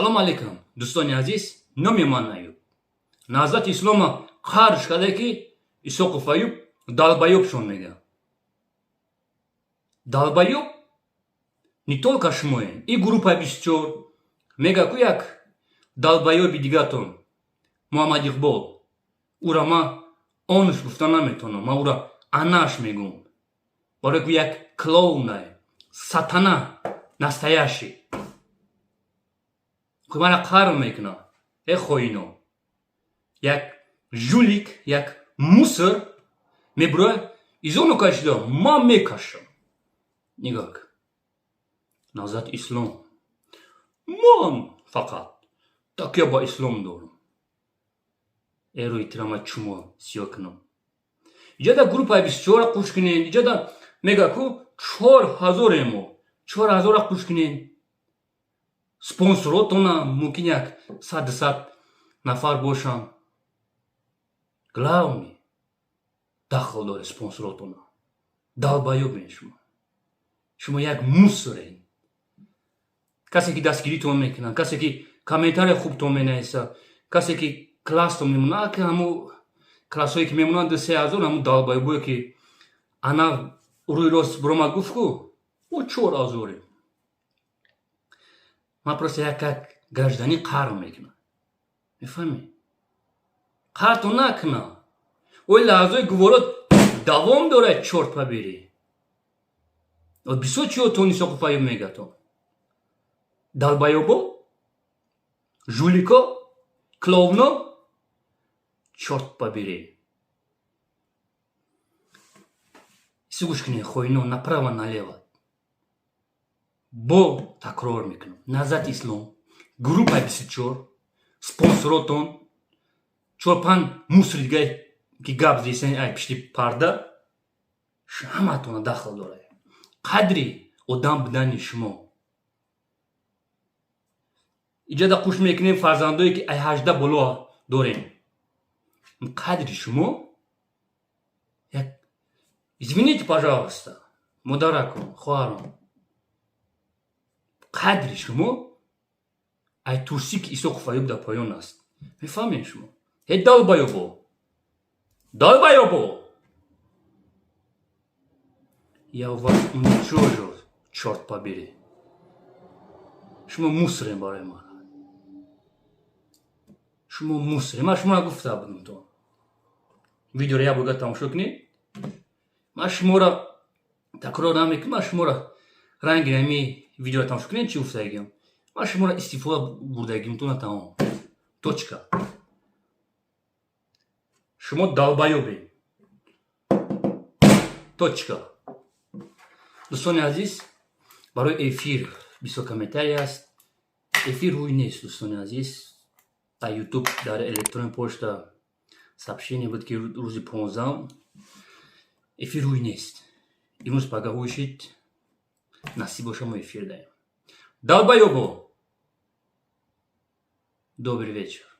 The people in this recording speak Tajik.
Салом алейкум, дӯстони азиз. Номи ман Аюб. Наҳзати Ислома қарш карда, ки Исоқов Аюб долбоёбшон мега. Долбоёб не только шумоен, и группа 24 мега ку, як долбоёби дигатон, Муҳаммад Иқбол. Ура ма онш гуфта наметавонам, ман ура анаш мегӯм, барое ку як клоунай, сатана настоящий. Мара қарр мекунад. Э, хоино, як жулик, як мусор мебурояд, изону кашида, ман мекашам. Нигоҳ, Наҳзати Ислом, ман фақат такя ба ислом дорам. Э, рӯи тирама чумо сиёҳ кунам. Иҷода группаи 24-а қуш кунед. Иҷода мега ку 4000 емо, 4000-а қуш кунед. Спонсоротона мумкин як 100, 200 нафар бошанд. Главный дахл доре спонсоротона. Долбоёбен шумо, шумо як мусорен. Касе ки дастгиритон мекунад, касе ки комментария хубтон менависа, касе ки класстон мемонад, ки ҳаму классҳое ки мемонанд, 2-3 ҳазор, ҳаму долбоёбое ки ана рӯи рост биромад, гуфт ку ӯ 4000-е. Ман просто як гражданин қарр мекунам, мефаҳмӣ? Қарртон накуна. Ой, лаҳзаи гуворот давом дорад, чёрт побери. Бисёр чиётон Исоқов Аюб мегатон. Долбоёбо, жулико, клоуно, чёрт побери. Гӯш кунед, хоино, направо, налево. Бо такрор мекунам: Наҳзати Ислом, группаи 24, спонсоротон, чор панҷ мусори дига, ки гап зесен ай пишти парда, ҳаматона дахл дорад қадри одам будани шумо. Иҷода қуш мекунем фарзандое, ки ай 18 боло дорем. Қадри шумо як, извините, пожалуйста, модаракон, хоҳарон, қадри шумо ай турсӣ, ки Исоқов Аюб дар поён аст. Мефаҳмем шумо? Ҳе, долбоёбо, долбоёбо, я вас уничтожу, чёрт побери. Шумо мусорем барои ман, шумо мусорем. Ман шуморо гуфта будам, то видеоро як борга тамошо кунед. Ман шуморо такрор намекунам. Ман шуморо ранги ҳами видеоро тамошо кунед, чӣ гуфтагиам. Ман шуморо истифода бурдагим, тона тамом, точка. Шумо долбоёбед, точка. Дӯстони азиз, барои эфир бисёр комментарий аст. Эфир рӯй нест, дӯстони азиз. Дар Ютуб, дар электронный почта сообщение буд, ки рӯзи 15-ум эфир рӯй нест. Имрӯз пага ҳӯй шид, насиб боша, мо эфир даем. Долбоёбо, добрый вечер.